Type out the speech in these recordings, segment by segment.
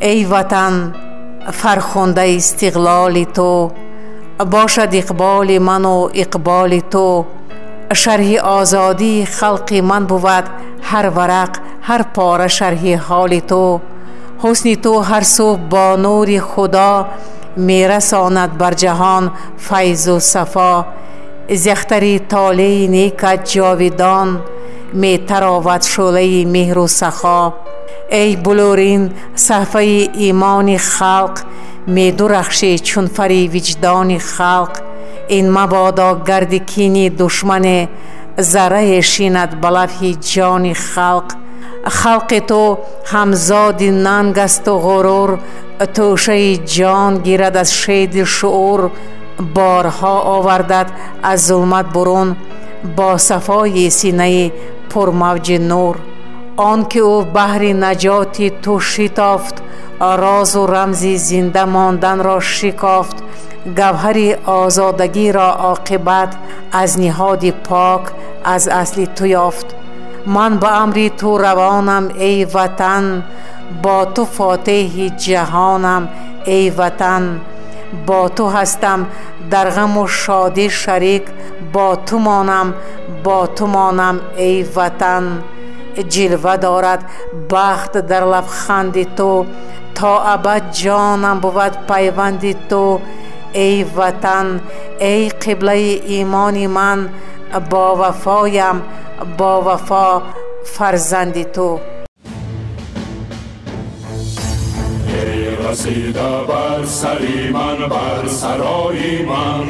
Эй ватан, фархундаи истиқлоли ту, бошад иқболи ману иқболи ту. Шарҳи озодии халқи ман бувад ҳар варақ, ҳар пора шарҳи ҳоли ту. Ҳусни ту ҳар субҳ бо нури Худо мерасонад бар ҷаҳон файзу сафо. Зяхтари толеи некат ҷовидон метаровад шӯълаи меҳру сахо. Эй булурин саҳфаи имони халқ, медурахшӣ чун фари виҷдони халқ. Ин мабодо гарди кини душмане, заррае шинад ба лавҳи ҷони халқ. Халқи ту ҳамзоди нанг асту ғурур, тӯшаи ҷон гирад аз шеди шуур. Борҳо овардад аз зулмат бурун, бо сафои синаи пурмавҷи нур. Он ки ӯ баҳри наҷоти ту шитофт, розу рамзи зинда монданро шикофт. Гавҳари озодагиро оқибат аз ниҳоди пок, аз асли ту ёфт. Ман ба амри ту равонам, эй ватан, бо ту фотеҳи ҷаҳонам, эй ватан. Бо ту ҳастам дар ғаму шодӣ шарик, бо ту монам, бо ту монам, эй ватан. Ҷилва дорад бахт дар лабханди ту, то абад ҷонам бувад пайванди ту. Эй ватан, эй қиблаи имони ман, бо вафоям, бо вафо фарзанди ту. Эй расида бар сари ман, бар сарои ман,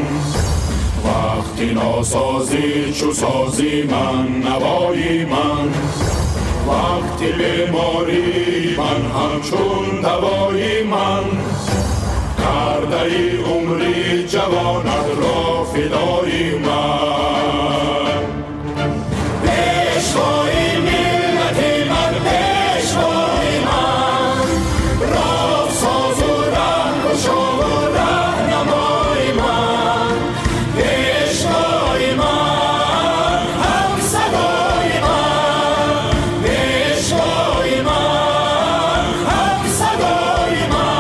вақти носозӣ чу сози ман, навои ман. Вақти бемории ман ҳамчун давои ман, кардаи умри ҷавонат ро фидои ман. Пешвои миллати ман, пешвои ман, роҳсозу раҳкушову раҳнамои ман. Пешвои ман, ҳамсадои ман, пешвои ман, ҳамсадои ман.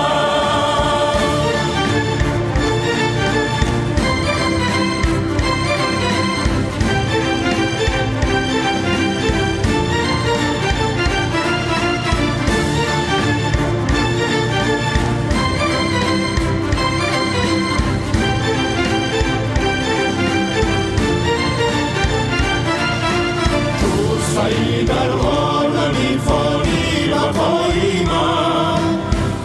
Ҷуссаи дар олами фонӣ бақои ман,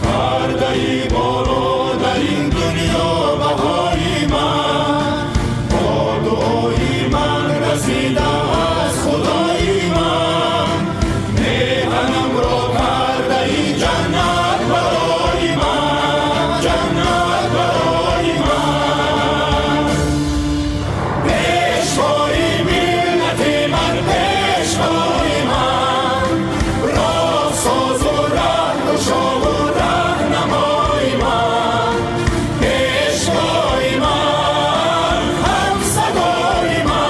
кардаи боло дар ин дунё баҳои ман. Бо дуои ман расида аз Худои ман, меҳанамро кардаи ҷаннат барои ман, ҷаннат барои ман. Пешвои миллати ман, пешвои ман, роҳсозу раҳкушову раҳнамои ман. Пешвои ман, ҳамсадои ман.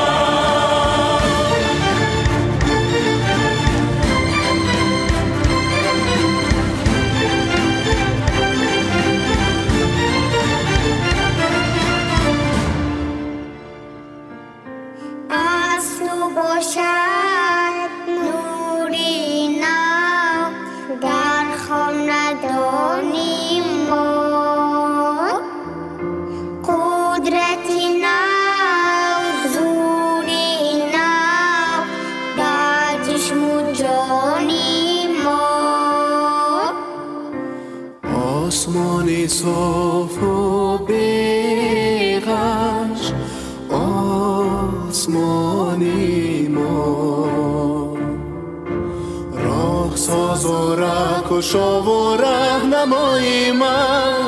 Аз ту бошад нури нав дар хонадони мо, қудрати нав, зури нав дар ҷисму ҷони мо. Осмони софу беғаш, осмони мо. Роҳсозу раҳкушову раҳнамои ман,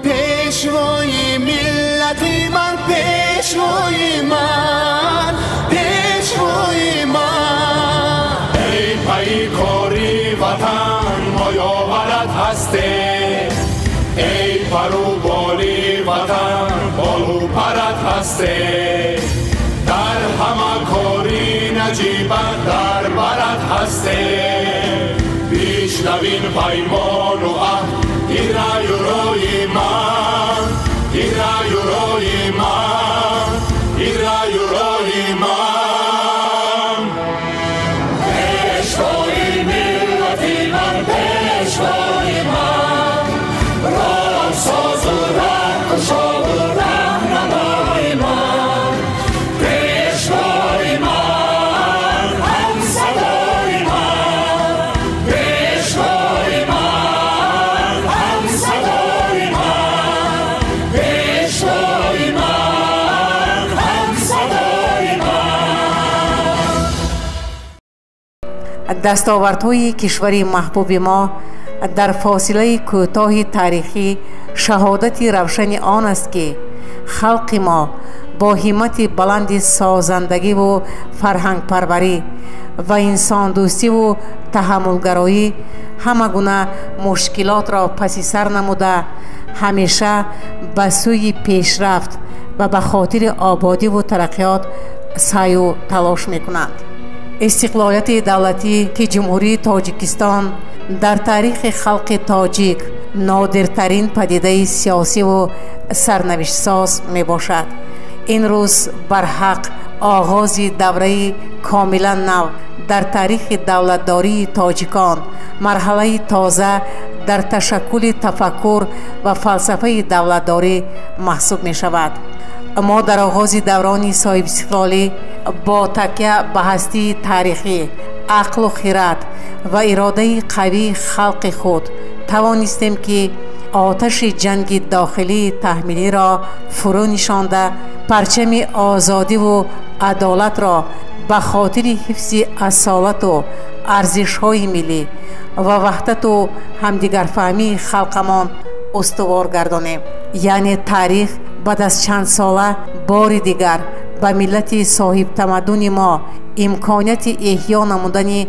пешвои миллати ман, пешвои ман, пешвои ман. Эй пайкори ватан, мо ёварат ҳастем. Эй пару боли ватан, болу парат ҳастем. Дар ҳама кори наҷибат дар барат ҳастем. Бишнавин паймону Ин раю рои ман, ин раю рои ман, ин раю рои ман. Пешвои миллати ман, пешвои ман, роҳсозу роҳкушову роҳнамои ман. Пешвои ман, ҳамсадои ман, пешвои ман, ҳамсадои ман, пешвои ман, ҳамсадои ман. Дастовардҳои кишвари маҳбуби мо дар фосилаи кӯтоҳи таърихӣ шаҳодати равшани он аст, ки халқи мо бо ҳиммати баланди созандагиву фарҳангпарварӣ ва инсондӯстиву таҳаммулгароӣ ҳама гуна мушкилотро паси сар намуда, ҳамеша ба сӯи пешрафт ва ба хотири ободиву тараққиёт саъю талош мекунанд. Истиқлолияти давлатӣ, ки Ҷумҳурии Тоҷикистон дар таърихи халқи тоҷик нодиртарин падидаи сиёсиву сарнавиштсоз мебошад, ин рӯз барҳақ оғози давраи комилан нав дар таърихи давлатдории тоҷикон, марҳалаи тоза дар ташаккули тафаккур ва фалсафаи давлатдорӣ маҳсуб мешавад. Мо дар оғози даврони соҳибистиқлолӣ бо такя ба ҳастии таърихӣ, ақлу хират ва иродаи қавии халқи худ тавонистем, ки оташи ҷанги дохилии таҳмилиро фурӯ нишонда, парчами озодиву адолатро ба хотири ҳифзи асолату арзишҳои миллӣ ва ваҳдату ҳамдигарфаҳмии халқамон устувор гардонем. Яъне таърих баъд аз чанд сола бори дигар ба миллати соҳибтамаддуни мо имконияти эҳё намудани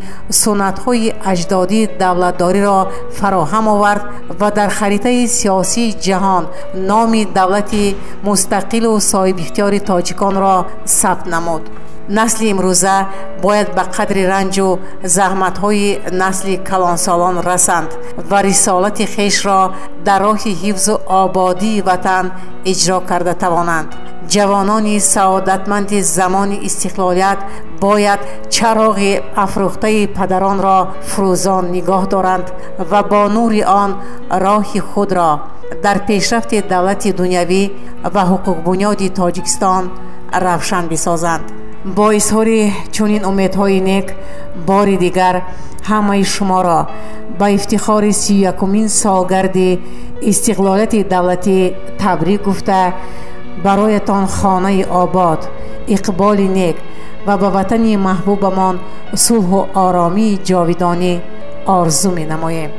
суннатҳои аҷдодии давлатдориро фароҳам овард ва дар харитаи сиёсии ҷаҳон номи давлати мустақилу соҳибихтиёри тоҷиконро сабт намуд. Насли имрӯза бояд ба қадри ранҷу заҳматҳои насли калонсолон расанд ва рисолати хешро дар роҳи ҳифзу ободии ватан иҷро карда тавонанд. Ҷавонони саодатманди замони истиқлолият бояд чароғи афрӯхтаи падаронро фурӯзон нигоҳ доранд ва бо нури он роҳи худро дар пешрафти давлати дунявӣ ва ҳуқуқбунёди Тоҷикистон равшан бисозанд. Бо изҳори чунин умедҳои нек бори дигар ҳамаи шуморо ба ифтихори 31-умин солгарди истиқлолияти давлатӣ табрик гуфта, бароятон хонаи обод, иқболи нек ва ба ватани маҳбубамон сулҳу оромии ҷовидонӣ орзу менамоем.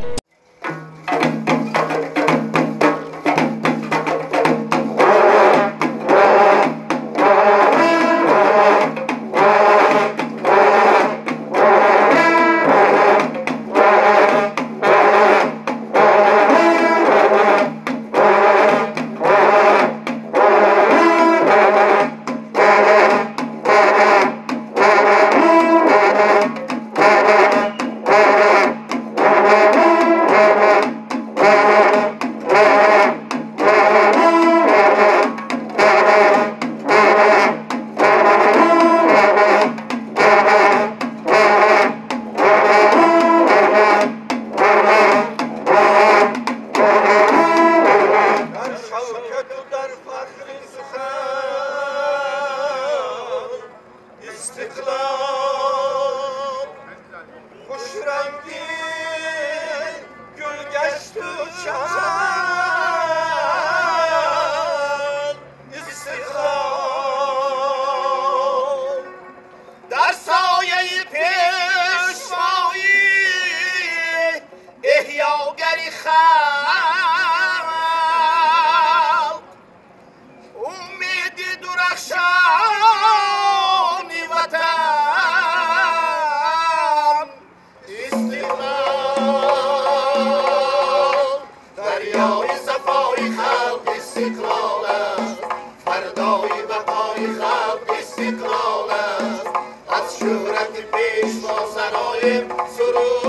سرایم سرود.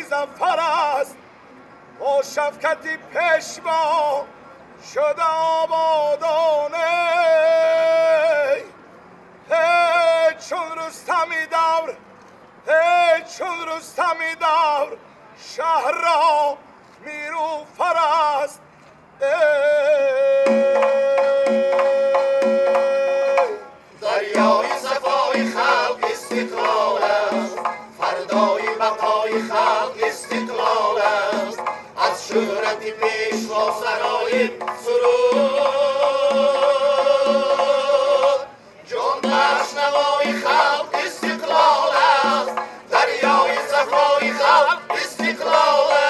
зафар аст бо шафкати пешво шуда ободоне чун Рустами давр чун Рустами давр шаҳрро миру фар аст. Дарёи сафои халқ истиқлол аст, фардои бақои халқ истиқлол аст. Аз шӯҳрати пешво сароим суруд, ҷонбахш навои халқ истиқлол аст. Дарёи сафои халқ истиқлол аст.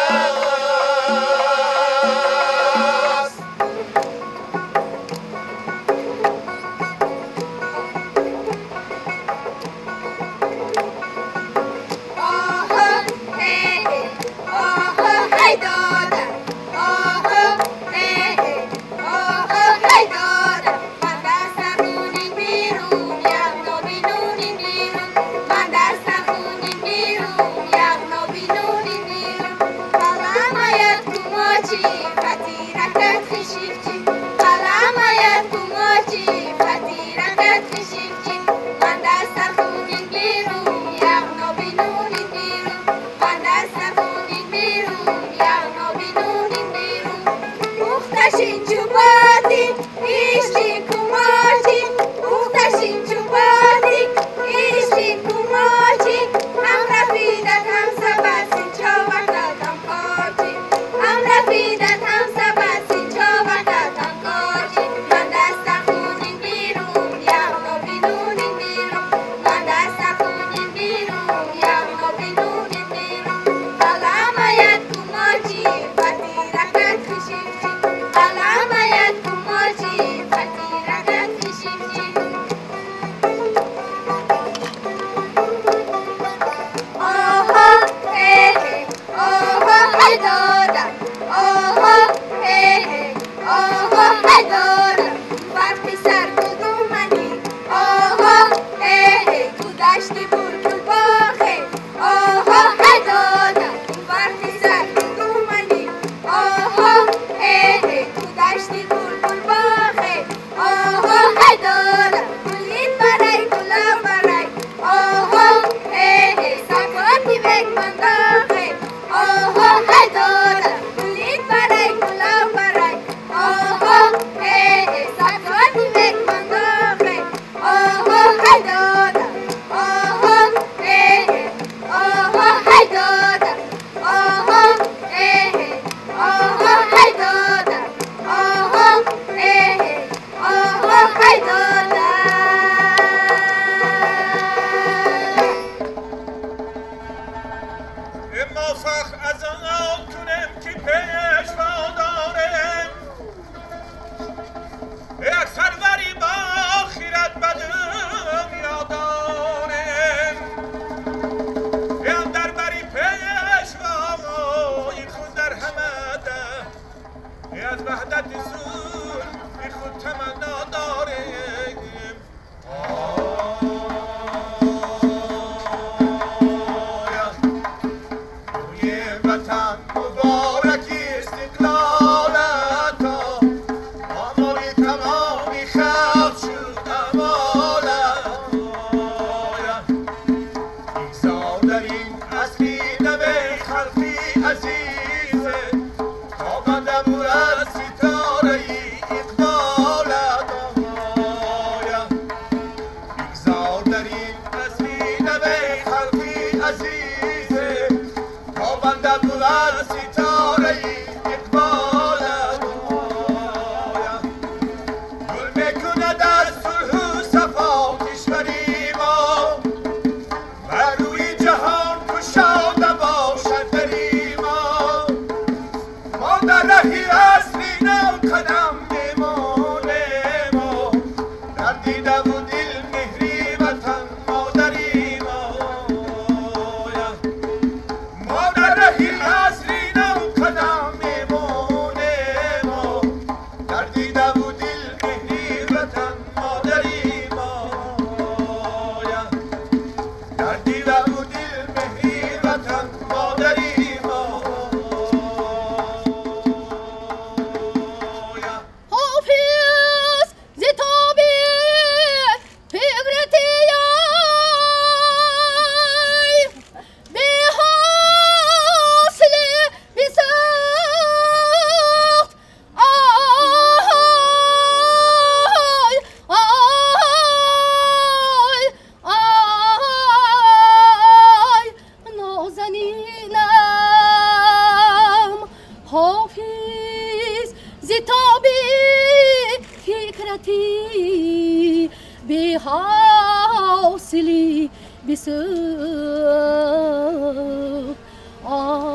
آی.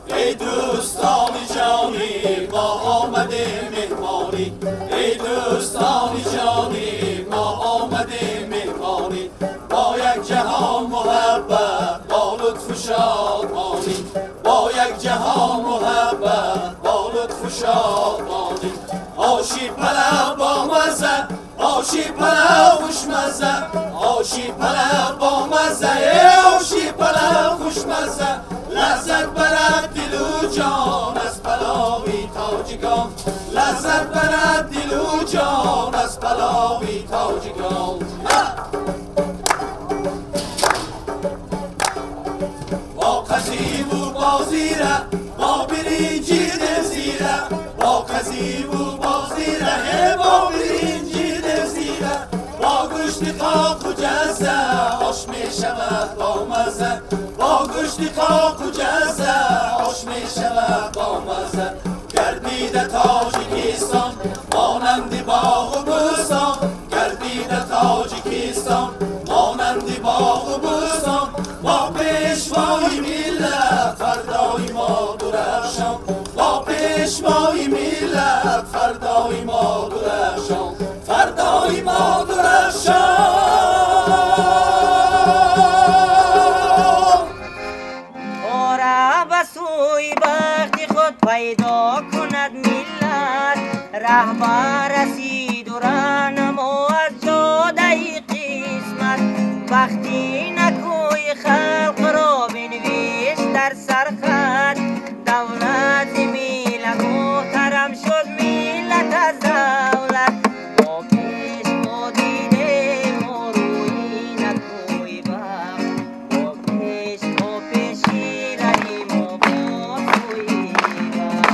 ای دوستان جانی ما آمده مهمانی، ای دوستان جانی ما آمده مهمانی، با یک جهان محبت با لطف و شادمانی، با یک جهان محبت با لطف و شادمانی. آشی پلو با مزه، آشی پلو خوشمزه، آشی پلو با مزه، آشی پلو خوشمزه. لذت برد دل و جان از پلاوی تاجیکان، لذت برد دل و جان از پلاوی تاجیکان. با قضیب و با زیره، با برنجی دل زیره، با قضیب و با زیره، با برنجی دل زیره، با گوشت قاق و جزه آش می شود با مزه، با گوشت قاق و جزه آش می شود با مزه. گردیده تاجیکستان مانند باغ و بوستان، گردیده تاجیکستان مانند باغ و بوستان، با پیشوای ملت فردای ما درخشان، با پیشوای ملت فردای ما درخشان، فردای ما درخشان. ره به سوی بخت خود پیدا کند ملت، رهبر رسید و رهنما از جاده قسمت. وقتی نکوی خلق را بنویس در سرخط، دولت ملت محترم شد ملت از دولت. با پیش ما دیده ما روی نکوی بخت، با پیش ما پیشی رهی ما با سوی بخت.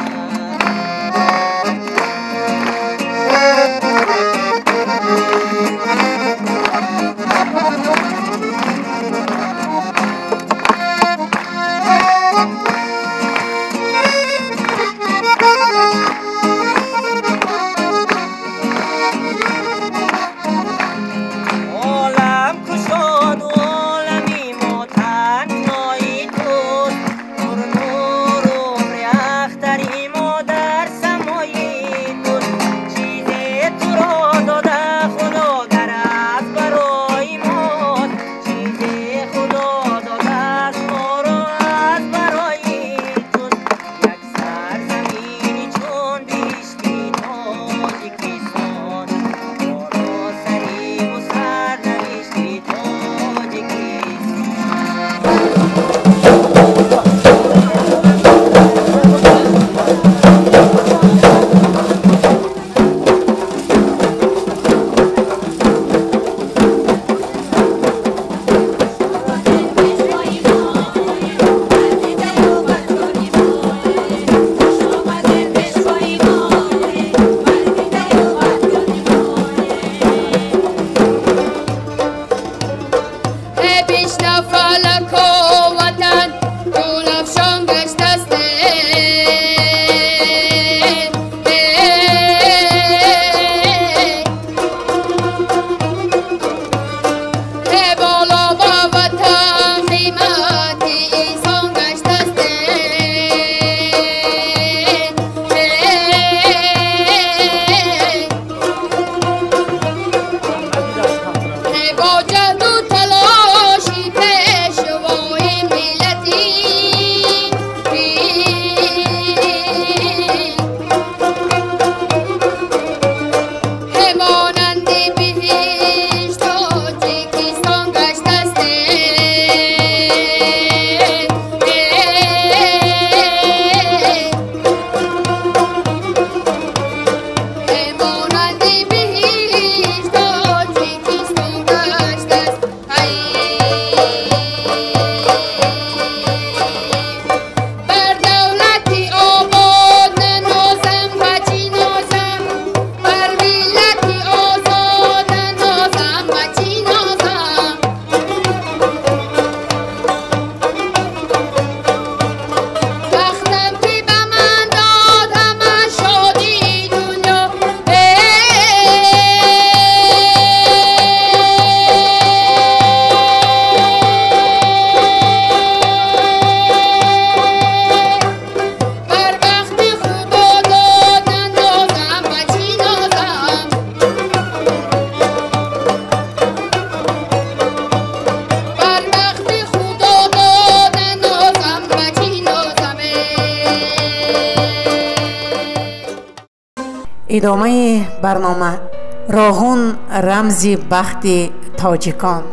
Идомаи барнома. Роғун рамзи бахти тоҷикон.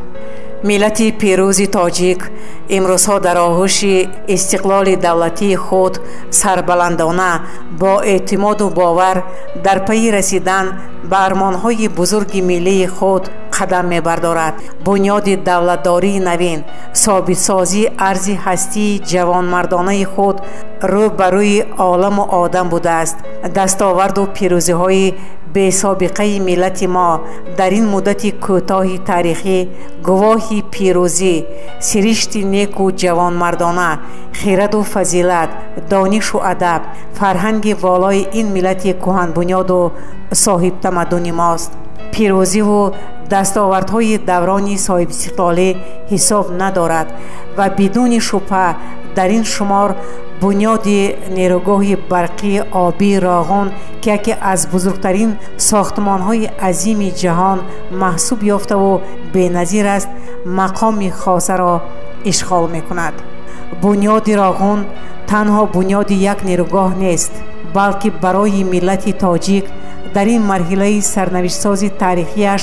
Миллати пирӯзи тоҷик имрӯзҳо дар оғӯши истиқлоли давлатии худ сарбаландона бо эътимоду бовар дар пайи расидан ба армонҳои бузурги миллии худ қадам мебардорад. Бунёди давлатдории навин, собитсозии арзи ҳастии ҷавонмардонаи худ рӯ ба рӯи оламу одам будааст. Дастоварду пирӯзиҳои бесобиқаи миллати мо дар ин муддати кӯтоҳи таърихӣ гувоҳи пирӯзӣ, сиришти неку ҷавонмардона, хираду фазилат, донишу адаб, фарҳанги волои ин миллати кӯҳанбунёду соҳибтамаддуни мост. Пирӯзиву дастовардҳои даврони соҳибистиқлолӣ ҳисоб надорад ва бидуни шубҳа дар ин шумор бунёди нерӯгоҳи барқии обии Роғун, ки яке аз бузургтарин сохтмонҳои азими ҷаҳон маҳсуб ёфтаву беназир аст, мақоми хосаро ишғол мекунад. Бунёди Роғун танҳо бунёди як нерӯгоҳ нест, балки барои миллати тоҷик дар ин марҳилаи сарнавиштсози таърихиаш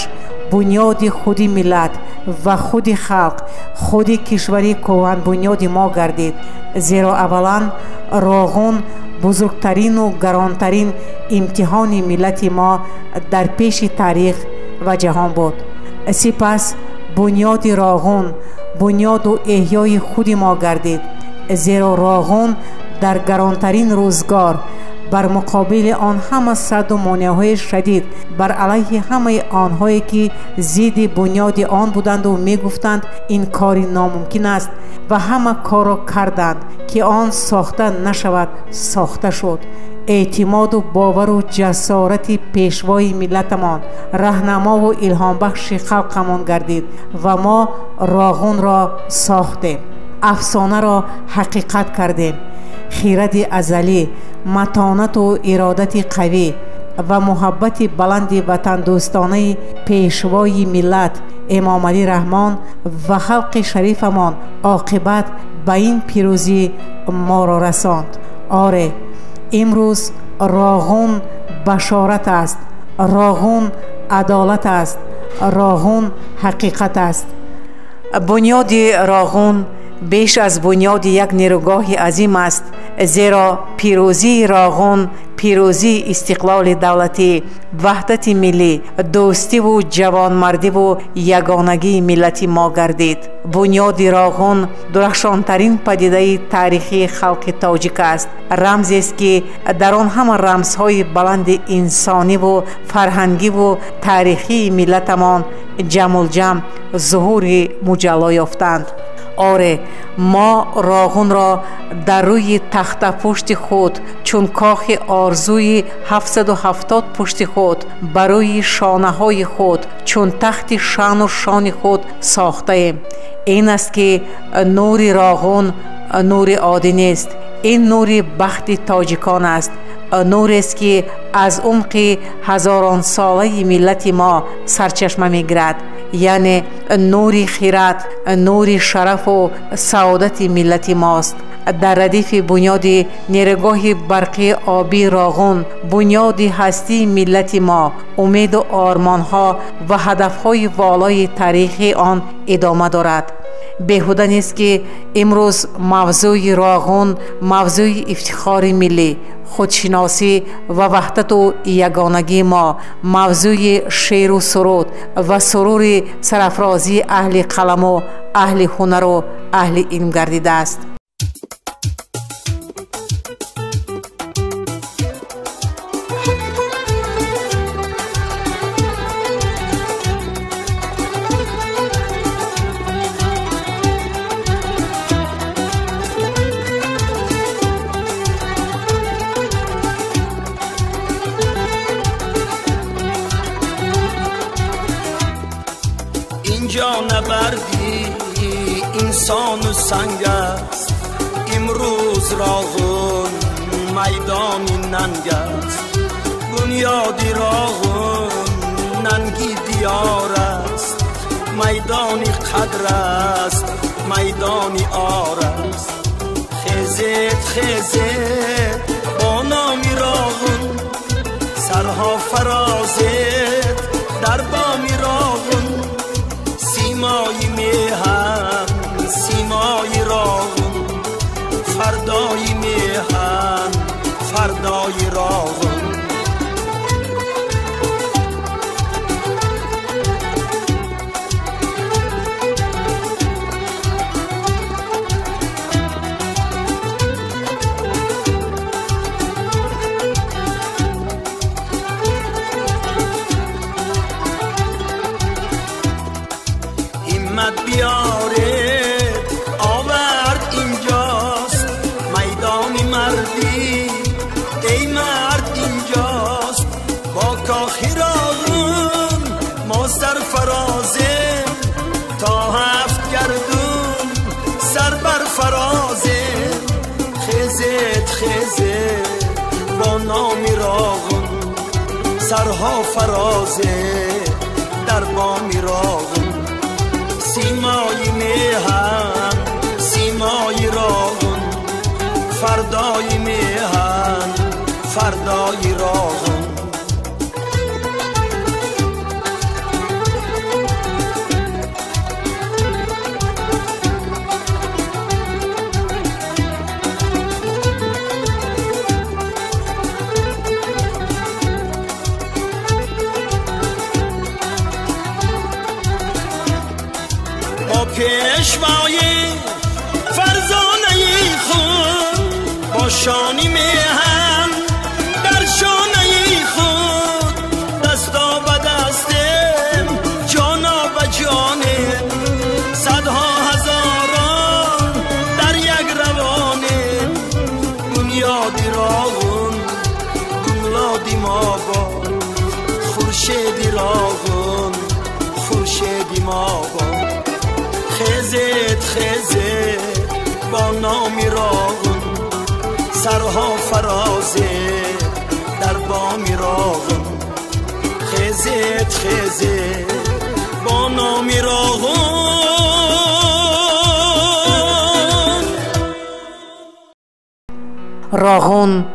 бунёди худи миллат ва худи халқ, худи кишвари кӯҳанбунёди мо гардид. Зеро аввалан Роғун бузургтарину гаронтарин имтиҳони миллати мо дар пеши таърих ва ҷаҳон буд. Сипас бунёди Роғун бунёду эҳёи худи мо гардид, зеро Роғун дар гаронтарин рӯзгор бар муқобили он ҳама садду монеаҳои шадид, бар алайҳи ҳамаи онҳое ки зидди бунёди он буданду мегуфтанд ин кори номумкин аст ва ҳама корро карданд ки он сохта нашавад, сохта шуд. Эътимоду бовару ҷасорати пешвои миллатамон раҳнамову илҳомбахши халқамон гардид ва мо Роғунро сохтем, афсонаро ҳақиқат кардем. Хиради азалӣ, матонату иродати қавӣ ва муҳаббати баланди ватандӯстонаи пешвои миллат Эмомалӣ Раҳмон ва халқи шарифамон оқибат ба ин пирӯзӣ моро расонд. Оре, имрӯз Роғун башорат аст, Роғун адолат аст, Роғун ҳақиқат аст. Бунёди Роғун беш аз бунёди як нерӯгоҳи азим аст, зеро пирӯзии Роғун пирӯзии истиқлоли давлатӣ, ваҳдати миллӣ, дӯстиву ҷавонмардиву ягонагии миллати мо гардид. Бунёди Роғун дурахшонтарин падидаи таърихии халқи тоҷик аст, рамзест ки дар он ҳама рамзҳои баланди инсониву фарҳангиву таърихии миллатамон ҷамулҷам зуҳури муҷалло ёфтанд. Оре, мо Роғунро дар рӯи тахтапушти худ чун кохи орзуи 770 пушти худ, ба рӯи шонаҳои худ чун тахти шаъну шони худ сохтаем. Ин аст ки нури Роғун нури оддӣ нест, ин нури бахти тоҷикон аст, нурест ки аз умқи ҳазоронсолаи миллати мо сарчашма мегирад, яъне нури хират, нури шарафу саодати миллати мост. Дар радифи бунёди нерӯгоҳи барқии обии Роғун, бунёди ҳастии миллати мо, умеду ормонҳо ва ҳадафҳои волои таърихии он идома дорад. Беҳуда нест ки имрӯз мавзӯи Роғун мавзӯи ифтихори миллӣ, худшиносӣ ва ваҳдату ягонагии мо, мавзӯи шеъру суруд ва сурури сарафрозии аҳли қаламу, аҳли ҳунару аҳли илм гардидааст. Инҷо набарди инсону санг аст, имрӯз Роғун майдони нанг аст. Бунёди Роғун нанги диёр аст, майдони қадр аст, майдони ор аст. Хезед, хезед бо номи Роғун, сарҳо سرها فرازت در بامی راغون سیمای میهن سیمای راغون فردای میهن فردای راغون بیاره آورد اینجاست میدان مردی ای مرد اینجاست با کاخی راغون ما سر فرازیم تا هفت گردون سر بر فرازیم خیزت خیزت با نام راغون سرها فرازه در بامی راغون سیمای میهن سیمای راغون فردای میهن فردای راغون پیشوای فرزانه خود با شانی میهن در شانه خود دستا به دستم جانا به جانم صدها هزاران در یک روانه بنیادی راغون بنیادی ما با خورشیدی راغون خورشیدی ما با خیزت خیزت با نامی راغون سرها فرازه در بامی راغون خیزت خیزت با نامی راغون. راغون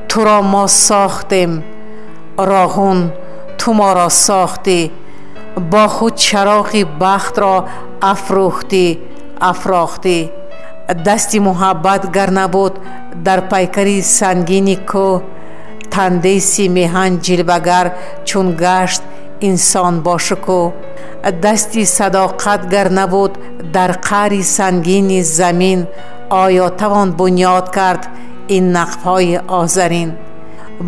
تو را ما ساختیم، راغون تو ما را ساختی، با خود چراغ بخت را افروختی افراختی. دستی محبت گر نبود در پیکری سنگینی کوه، تندیسی میهن جلوگر چون گشت انسان با شکوه. دستی صداقت گر نبود در قعر سنگین زمین، آیا توان بنیاد کرد این نقب‌های آذرین؟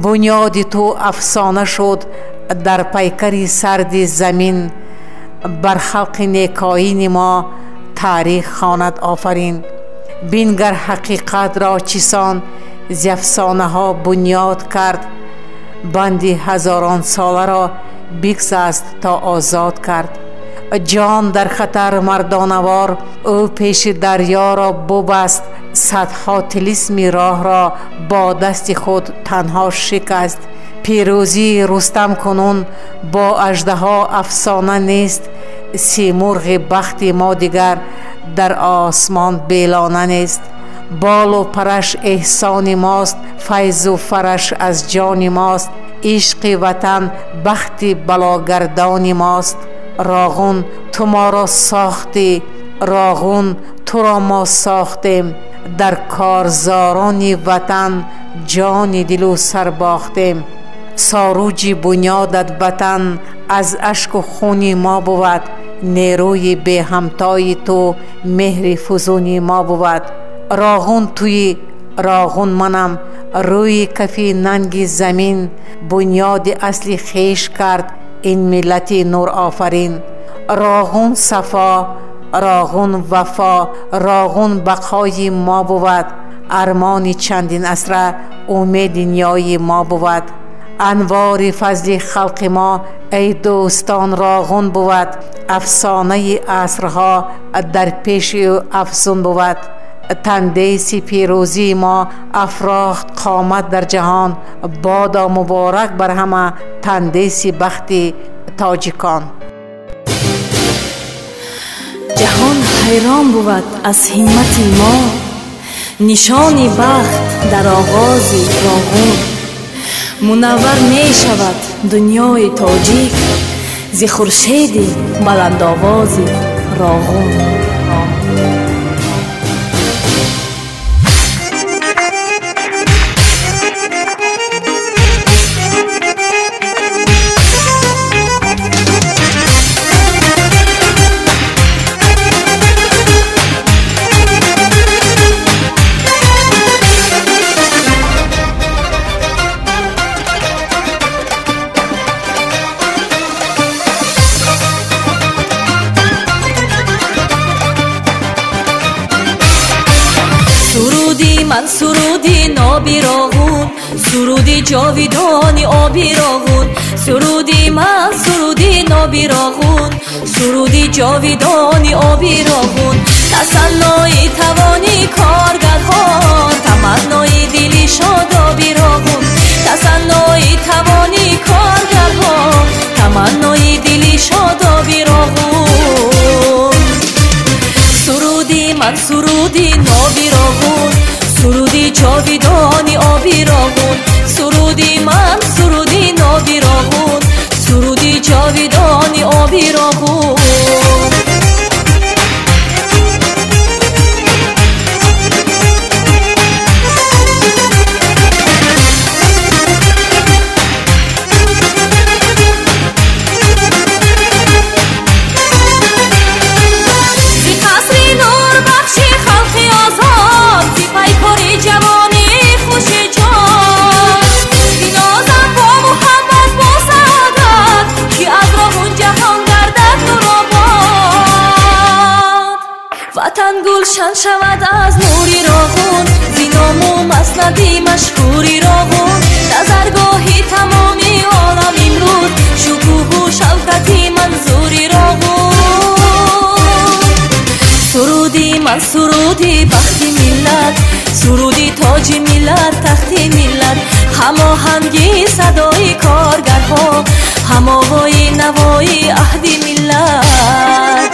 بنیاد تو افسانه شد در پیکری سرد زمین، بر خلق نیکاین ما تاریخ خواند آفرین. بینگر حقیقت را چیسان ز افسانه ها بنیاد کرد، بندی هزاران ساله را بگسست تا آزاد کرد. جان در خطر مردانوار او پیش دریا را ببست، صدها طلسم راه را با دست خود تنها شکست. پیروزی رستم کنون با اژدها افسانه نیست، سیمرغ بخت ما دیگر در آسمان بیلانه نیست. بال و پرش احسان ماست، فیض و فرش از جان ماست، عشق وطن بخت بلاگردان ماست. راغون تو ما را ساختی، راغون تو را ما ساختیم، در کارزاران وطن جان دل و سر باختیم. ساروج بنیادت وطن از اشک و خون ما بود، نیروی به همتای تو مهر فزون ما بود. راغون توی راغون منم روی کفی ننگ زمین، بنیاد اصلی خیش کرد این ملت نور آفرین. راغون صفا راغون وفا راغون بقای ما بود، ارمان چندین عصره امید نیای ما بود. انوار فضل خلق ما ای دوستان راغون بود، افسانه عصرها در پیش او افزون بود. تندیس پیروزی ما افراخت قامت در جهان، بادا مبارک بر همه تندیس بخت تاجیکان. جهان حیران بود از همت ما، نشان بخت در آغاز راغون. Мунаввар мешавад дунёи тоҷик зи хуршеди баландовози Роғун. Суруди ман суруди ноби Роғун, суруди ҷовидони оби Роғун. Суруди ман суруди ноби Роғун, суруди ҷовидони оби Роғун. Тасаннои тавони коргарҳо, таманнои дили шодоби Роғун. Тасаннои тавони коргарҳо, таманнои дили шодоби Роғун. Суруди ман суруди ноби Роғун, суруди ҷовидони оби Роғун. Суруди ман суруди ноби Роғун, суруди ҷовидони оби Роғун. Ватан гулшан шавад аз нури Роғун, зи ному маснади машҳури Роғун. Назаргоҳи тамоми олам имрӯз, шукӯҳу шавкати манзури Роғун. Суруди ман суруди бахти миллат, суруди тоҷи миллат, тахти миллат. Ҳамоҳанги садои коргарҳо, ҳамовои навои аҳди миллат.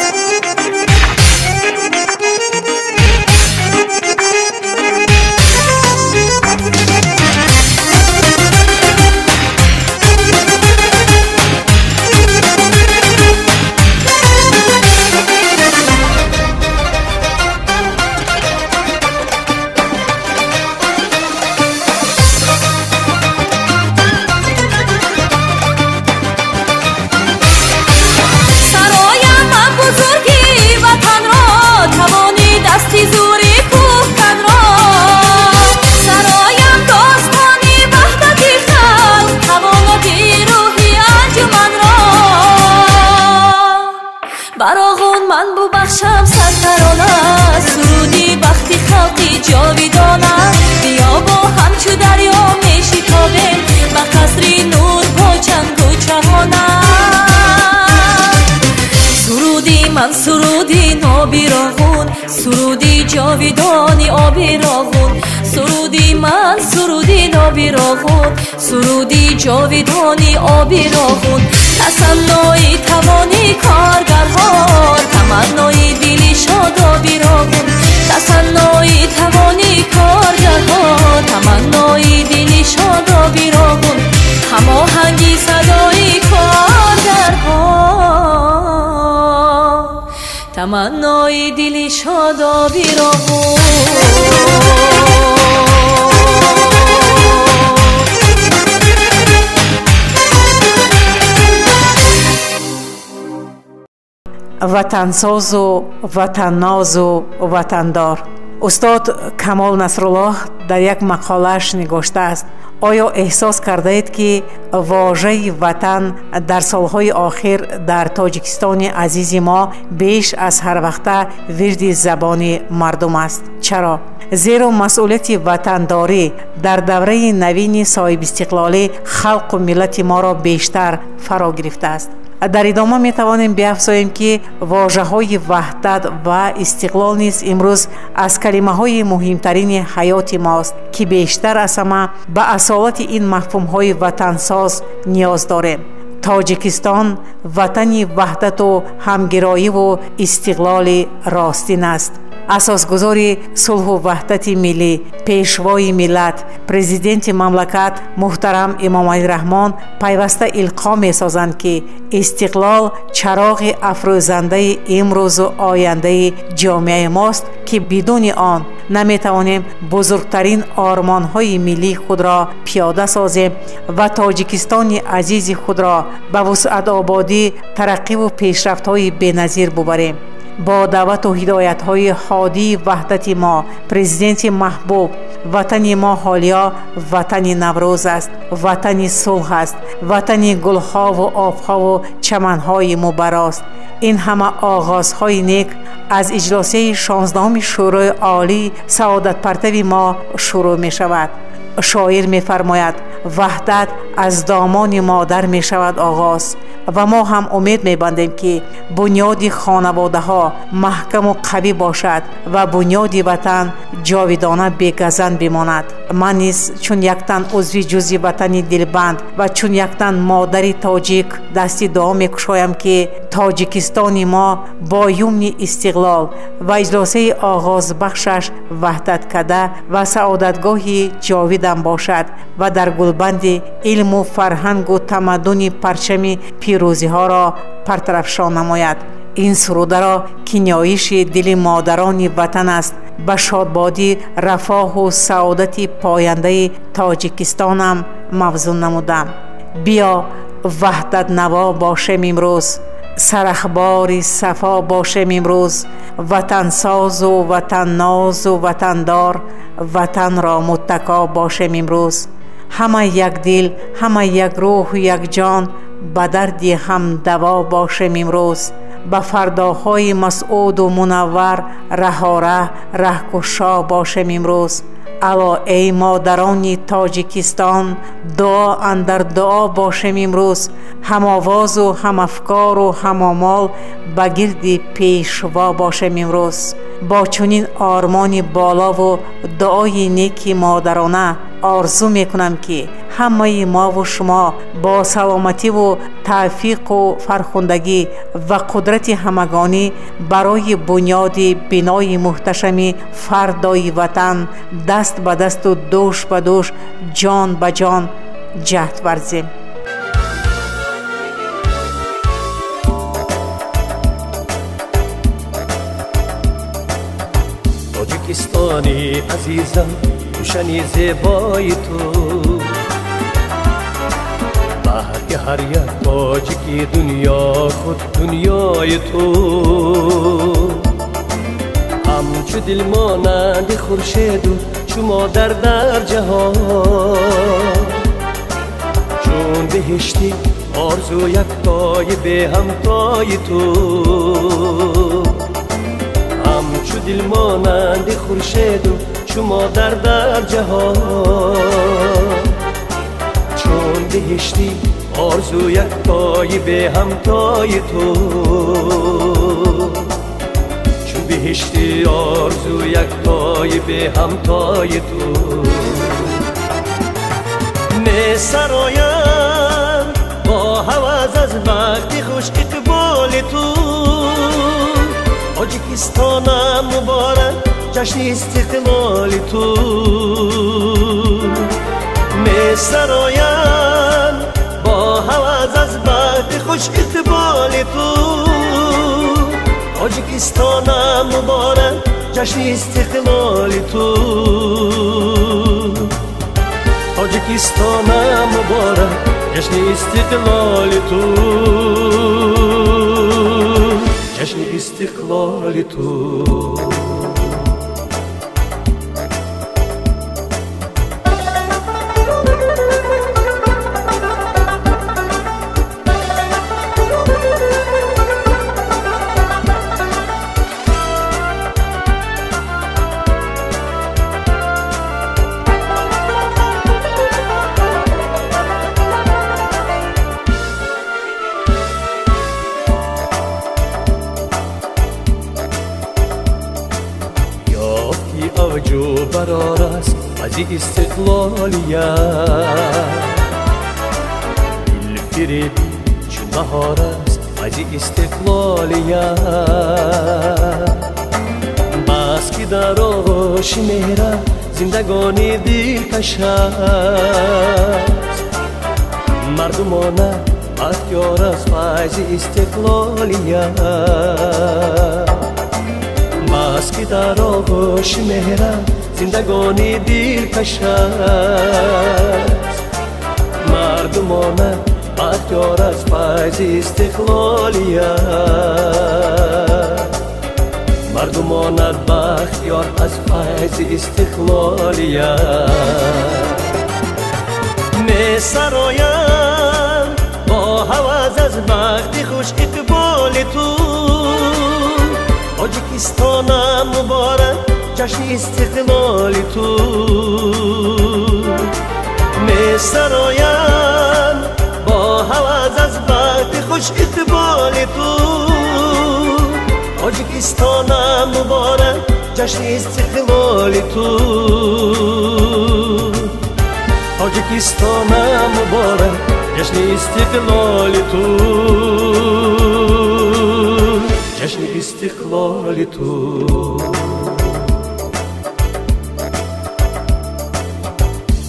Ба Роғун ман бубахшам сартарона, суруди бахти халқи ҷовидона. Биё бо ҳамчу дарё мешитобем, ба қасри нур бо чангу чаҳона. Суруди ман суруди ноби Роғун, суруди ҷовидони оби Роғун. Суруди ман суруди ноби Роғун, суруди ҷовидони оби Роғун. Тасаннои тавони коргарҳо, таманнои дили шодоби Роғун. Тасаннои тавони коргарҳо, таманнои дили шодоби Роғун. Ҳамоҳанги садои коргарҳо, таманнои дили шодоби Роғун. Ватансозу ватаннозу ватандор. Устод Камол Насруллоҳ дар як мақолааш нигоштааст: оё эҳсос кардаед, ки вожаи ватан дар солҳои охир дар Тоҷикистони азизи мо беш аз ҳарвақта вирди забони мардум аст? Чаро? Зеро масъулияти ватандорӣ дар давраи навини соҳибистиқлолӣ халқу миллати моро бештар фаро гирифтааст. Дар идома метавонем биафзоем, ки вожаҳои ваҳдат ва истиқлол низ имрӯз аз калимаҳои муҳимтарини ҳаёти мост, ки бештар аз ҳама ба асолати ин мафҳумҳои ватансоз ниёз дорем. Тоҷикистон ватани ваҳдату ҳамгироиву истиқлоли ростин аст. Асосгузори сулҳу ваҳдати миллӣ, пешвои миллат, президенти мамлакат муҳтарам Эмомалӣ Раҳмон пайваста илқо месозанд, ки истиқлол чароғи афрӯзандаи имрӯзу ояндаи ҷомеаи мост, ки бидуни он наметавонем бузургтарин ормонҳои миллии худро пиёда созем ва Тоҷикистони азизи худро ба вусъатободӣ, тараққиву пешрафтҳои беназир бубарем. Бо даъвату ҳидоятҳои ҳодии ваҳдати мо, президенти маҳбуб, ватани мо ҳолиё ватани Наврӯз аст, ватани сулҳ аст, ватани гулҳову обҳову чаманҳои мубарост. Ин ҳама оғозҳои нек аз иҷлосияи 16-уми Шӯрои Олии саодатпартави мо шурӯъ мешавад. Шоир мефармояд: ваҳдат аз домони модар мешавад оғоз. Ва мо ҳам умед мебандем, ки бунёди хонаводаҳо маҳкаму қавӣ бошад ва бунёди ватан ҷовидона бегазанд бимонад. Ман низ чун яктан узви ҷузъи ватани дилбанд ва чун яктан модари тоҷик дасти дуо мекушоям, ки Тоҷикистони мо бо юмни истиқлол ва иҷлосияи оғозбахшаш ваҳдаткада ва саодатгоҳи ҷовидам бошад ва дар гулбанди илму фарҳангу тамаддуни парчами пирӯзиҳоро партарафшон намояд. Ин сурударо, ки ниёиши дили модарони ватан аст, ба шодбодӣ, рафоҳу саодати пояндаи Тоҷикистонам мавзун намудам. Биё ваҳдатнаво бошем имрӯз, сарахбори сафо бошем имрӯз, ватансозу ватаннозу ватандор, ватанро муттако бошем имрӯз. Ҳама якдил, ҳама як рӯҳу якҷон, ба дарди ҳамдаво бошем имрӯз. Ба фардоҳои масъуду мунаввар раҳора раҳкушо бошем имрӯз. Ало эй модарони Тоҷикистон, дуо андар дуо бошем имрӯз. Ҳамовозу ҳамафкору ҳамомол ба гирди пешво бошем имрӯз. Бо чунин ормони болову дуои неки модарона орзу мекунам, ки ҳамаи мову шумо бо саломативу тавфиқу фархундагӣ ва қудрати ҳамагонӣ барои бунёди бинои муҳташами фардои ватан даст ба дасту дӯш ба дӯш, ҷон ба ҷон ҷаҳд варзем. Тоҷикистони азизам, гулшани зебои ту, баҳри ҳар як тоҷики дунё худ дунёи ту. Ҳамчу дил монанди хуршеду чу модар дар ҷаҳон, чун биҳишти орзу яктои беҳамтои ту. Ҳамчу дил монанди хуршеду чу модар дар ҷаҳон, чун биҳишти орзу яктои беҳамтои ту. Чун биҳишти орзу яктои беҳамтои ту. Месароям бо ҳаваз аз бахти хуш иқболи ту. Тоҷикистонам муборак, ҷашни истиқлоли ту. Месароям бо ҳаваз аз бахти хуш иқболи ту. Тоҷикистонам муборак, ҷашни истиқлоли ту. Тоҷикистонам муборак, ҷашни истиқлоли ту. Ҷашни истиқлоли ту. Барор аст аз истиқлолият, дилфиребӣ чун баҳор аст аз истиқлолият. Ба Бас ки дар оғӯши меҳра зиндагонӣ дилкаш аст. Мардумона бахтиёр аз файзи истиқлолият. Бас ки дар оғӯши меҳра зиндагонӣ дилкаш аст. Мардумона бахтиёр аз файзи истиқлолият. Мардумона бахтиёр аз файзи истиқлолият. Месароям бо ҳаваз аз бахти хуш иқболи ту. Тоҷикистонам муборак ҷашни истиқлоли ту. Месароям бо ҳаваз аз бахти хуш иқболи ту. Тоҷикистонам муборак ҷашни истиқлоли ту. Тоҷикистонам муборак ҷашни истиқлоли ту. Ҷашни истиқлоли ту.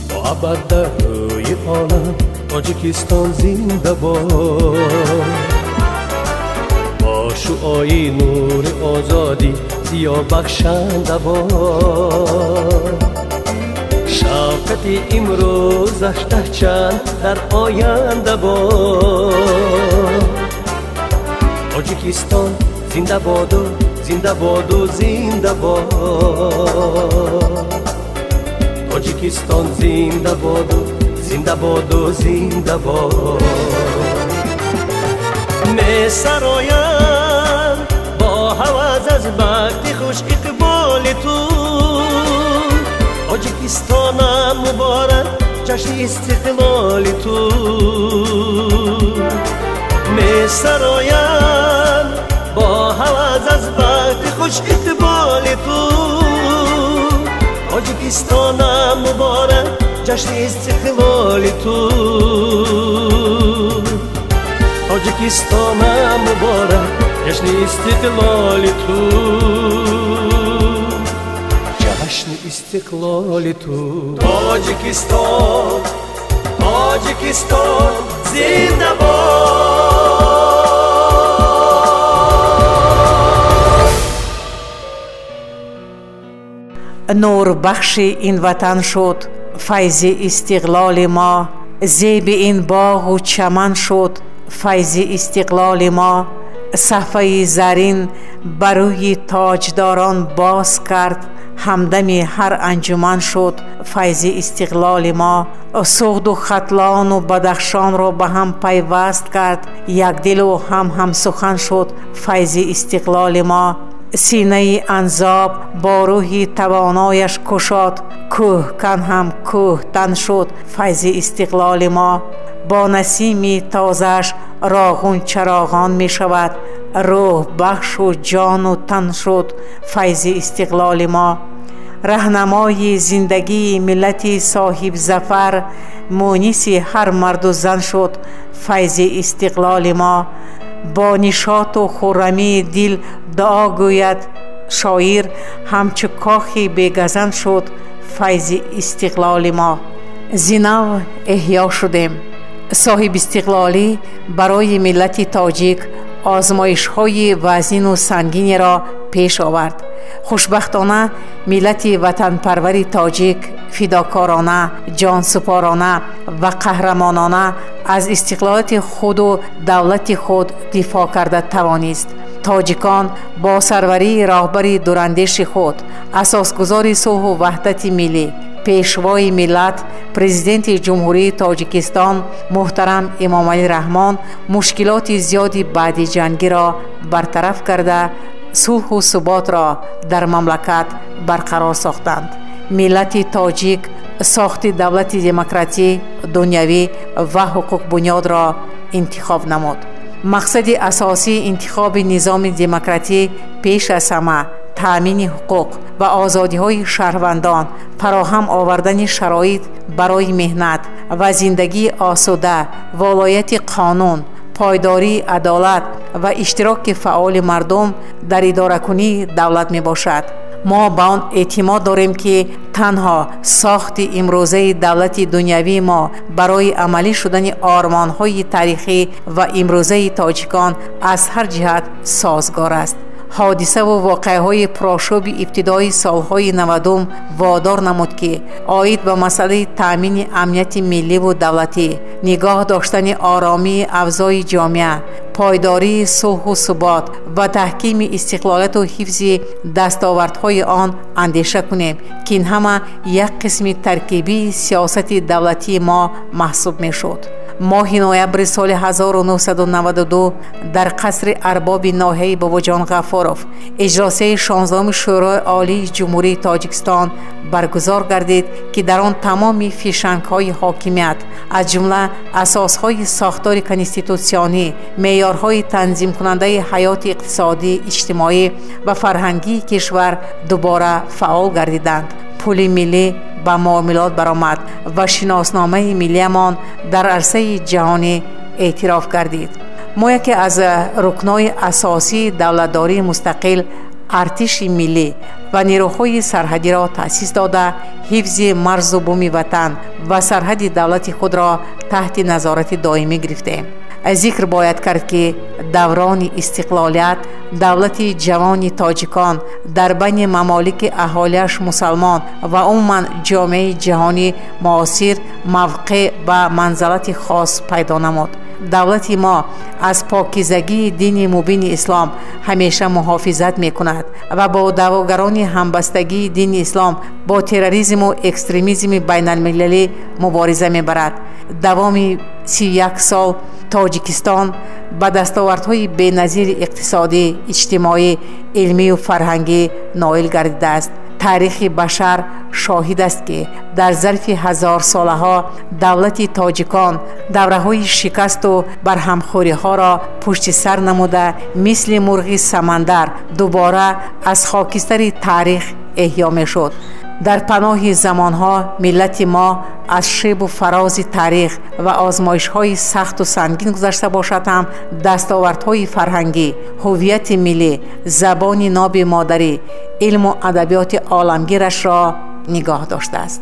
То абад дар рӯи олам Тоҷикистон зинда бод. Бо шуои нури озодӣ зиё бахшанда бод. Шавкати имрӯзаш даҳчанд дар оянда бод. Тоҷикистон зинда боду зинда боду зинда бод. Тоҷикистон зинда боду зинда боду зинда бод. Месароям бо ҳаваз аз бахти хуш иқболи ту. Тоҷикистонам муборак ҷашни истиқлоли ту. Месароям бо ҳаваз аз бахти хуш иқболи ту. Тоҷикистонам муборак ҷашни истиқлоли ту. Тоҷикистонам муборак ҷашни истиқлоли ту. Ҷашни истиқлоли ту. Тоҷикистон, Тоҷикистон зинда бод. Нурбахши ин ватан шуд файзи истиқлоли мо. Зеби ин боғу чаман шуд файзи истиқлоли мо. Саҳфаи зарин бар рӯи тоҷдорон боз кард. Ҳамдами ҳар анҷуман шуд файзи истиқлоли мо. Суғду Хатлону Бадахшонро ба ҳам пайваст кард. Якдилу ҳам ҳамсухан шуд файзи истиқлоли мо. Синаи анзоб бо рӯҳи тавонояш кушод. Кӯҳкан ҳам кӯҳтан шуд файзи истиқлоли мо. Бо насими тозааш роғун чароғон мешавад. Рӯҳ бахшу ҷону тан шуд файзи истиқлоли мо. Раҳнамои зиндагии миллати соҳибзафар муниси ҳар марду зан шуд файзи истиқлоли мо. Бо нишоту хуррамии дил дуо гӯяд шоир ҳамчу кохи бегазан шуд файзи истиқлоли мо. Зинав эҳё шудем. Соҳибистиқлолӣ барои миллати тоҷик озмоишҳои вазнину сангинеро пеш овард. Хушбахтона миллати ватанпарвари тоҷик фидокорона, ҷонсупорона ва қаҳрамонона аз истиқлолияти худу давлати худ дифоъ карда тавонист. Тоҷикон бо сарварии роҳбари дурандеши худ, асосгузори сулҳу ваҳдати миллӣ, пешвои миллат, президенти Ҷумҳурии Тоҷикистон муҳтарам Эмомалӣ Раҳмон мушкилоти зиёди баъди ҷангиро бартараф карда, сулҳу суботро дар мамлакат барқарор сохтанд. Миллати тоҷик сохти давлати демократӣ, дунявӣ ва ҳуқуқбунёдро интихоб намуд. Мақсади асосии интихоби низоми демократӣ пеш аз ҳама таъмини ҳуқуқ ва озодиҳои шаҳрвандон, фароҳам овардани шароит барои меҳнат ва зиндагии осуда, волояти қонун, пойдории адолат ва иштироки фаъоли мардум дар идоракунии давлат мебошад. Мо ба он эътимод дорем, ки танҳо сохти имрӯзаи давлати дунявии мо барои амалӣ шудани ормонҳои таърихӣ ва имрӯзаи тоҷикон аз ҳар ҷиҳат созгор аст. Ҳодисаву воқеаҳои пурошӯби ибтидои солҳои 90 водор намуд, ки оид ба масъалаи таъмини амнияти милливу давлатӣ, нигоҳ доштани оромии авзои ҷомеа, пойдории сулҳу субот ва таҳкими истиқлолияту ҳифзи дастовардҳои он андеша кунем, ки ин ҳама як қисми таркибии сиёсати давлатии мо маҳсуб мешуд. Моҳи ноябри соли 1992 дар қасри арбоби ноҳияи Бобоҷон Ғафуров иҷлосияи 16-уми Шӯрои Олии Ҷумҳурии Тоҷикистон баргузор гардид, ки дар он тамоми фишангҳои ҳокимият, аз ҷумла асосҳои сохтори конститутсионӣ, меъёрҳои танзимкунандаи ҳаёти иқтисодӣ, иҷтимоӣ ва фарҳангии кишвар дубора фаъол гардиданд. Пули миллӣ ба муомилот баромад ва шиносномаи миллиямон дар арсаи ҷаҳонӣ эътироф гардид. Мо яке аз рукнҳои асосии давлатдории мустақил, артиши миллӣ ва нерӯҳои сарҳадиро таъсис дода, ҳифзи марзу буми ватан ва сарҳади давлати худро таҳти назорати доимӣ гирифтем. Зикр бояд кард, ки даврони истиқлолият давлати ҷавони тоҷикон дар байни мамолики аҳолиаш мусалмон ва умуман ҷомеаи ҷаҳонӣ муосир мавқеъ ва манзалати хос пайдо намуд. Давлати мо аз покизагии дини мубини ислом ҳамеша муҳофизат мекунад ва бо даъвогарони ҳамбастагии дини ислом бо терроризму экстремизми байналмилалӣ мубориза мебарад. Давоми 31 сол Тоҷикистон ба дастовардҳои беназири иқтисодӣ, иҷтимоӣ, илмию фарҳангӣ ноил гардидааст. Таърихи башар шоҳид аст, ки дар зарфи ҳазорсолаҳо давлати тоҷикон давраҳои шикасту барҳамхӯриҳоро пушти сар намуда, мисли мурғи самандар дубора аз хокистари таърих эҳё мешуд. Дар паноҳи замонҳо миллати мо аз шебу фарози таърих ва озмоишҳои сахту сангин гузашта бошад ҳам, дастовардҳои фарҳангӣ, ҳуввияти миллӣ, забони ноби модарӣ, илму адабиёти оламгирашро нигоҳ доштааст.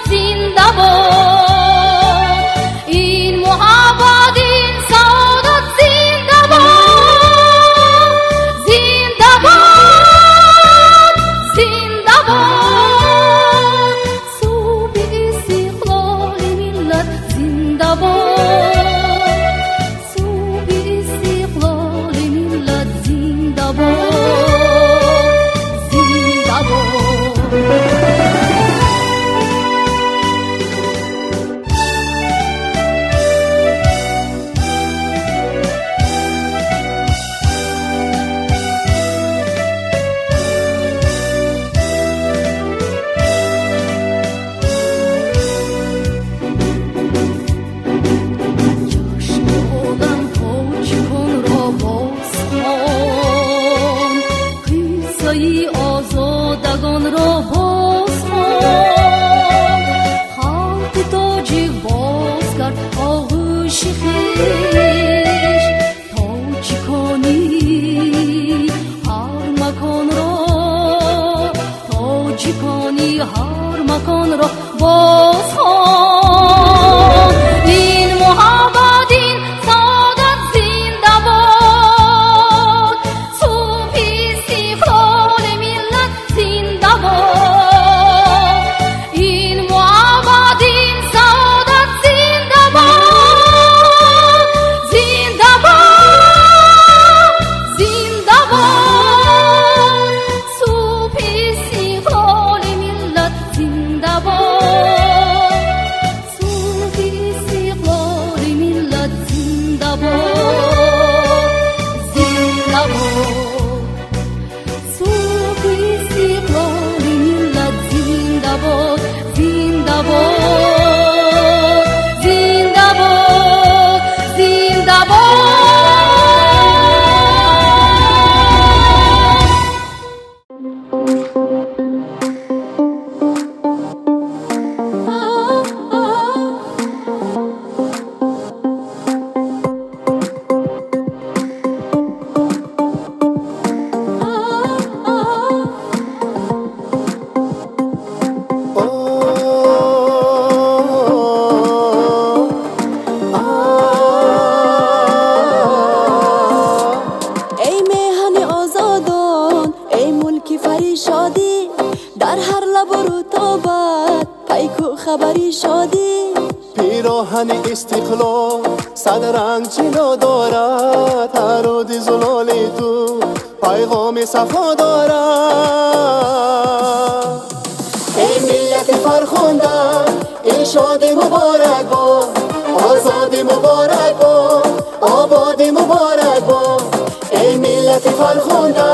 Зинда бод. бод. Озодагонро боз хон, халқи тоҷик боз кард оғӯши хеш. Тоҷиконӣ ҳар маконро, тоҷиконӣ ҳар маконро боз хон. Ин муҳаббат, ин саодат зинда бод, субҳи истиқлоли миллат зинда бод. Ин муҳаббат, ин саодат зинда бод, зинда бод, зинда бод. Субҳи истиқлоли миллат зинда бод, субҳи истиқлоли миллат зинда бод, зинда бод. Субҳи истиқлоли миллат зинда бод, зинда бод, зинда бод, зинда бод. Эй меҳани озодон, эй мулки фаришодӣ, дар ҳар лабу рутобат пайку хабари шодӣ. Пироҳани истиқлол сад ранг ҷило дорад, ҳар руди зулоли ту пайғоми сафо дорад. Эй миллати фархунда, ин шодӣ муборак бод, озодӣ муборак бод, ободӣ муборак бод. Эй миллати фархунда,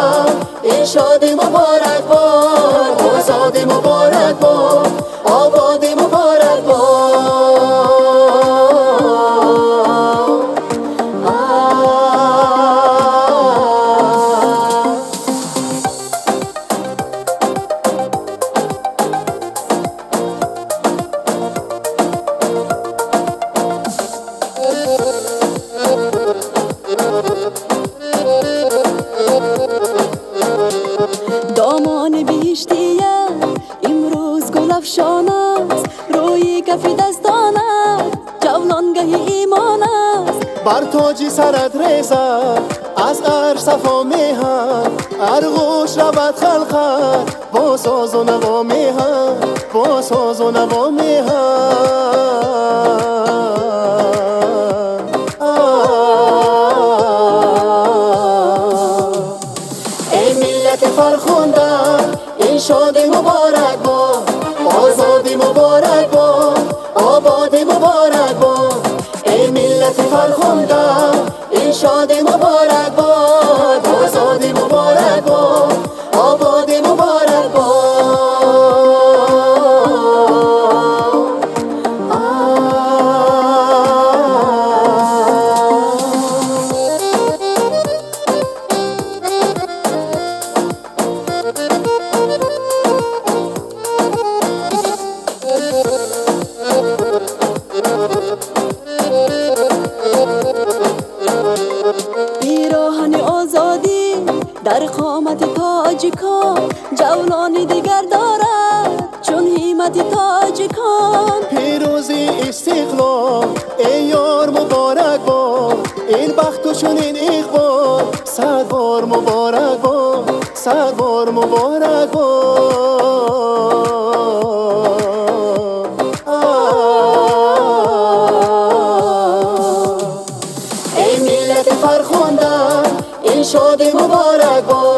ин шодӣ муборак бод, озодӣ муборак бод, ободӣ муборак бод. Домони биҳиштия имрӯз гулафшон аст, рӯи кафи дастон аст, ҷавлонгаҳи имон аст. Бар тоҷи сарат резад аз арш сафо меҳан, арғуш равад халқат бо созу наво меҳан, бо созу наво меҳан. Эй миллати фархунда, ин шодӣ муборак бод, озодӣ муборак бод, ободӣ муборак бод. Эй миллати фархунда, ин шодӣ муборак бод, озодӣ муборак бод, ободӣ муборак бод. Пироҳани озодӣ дар қомати тоҷикон ҷавлони дигар дорад чун ҳиммати тоҷикон. Пирӯзи истиқлол, эй ёр муборак бод, ин бахту чунин иқбол сад бор муборак бод, сад бор муборак бод. Эй миллати фархунда, ин шодӣ муборак бод.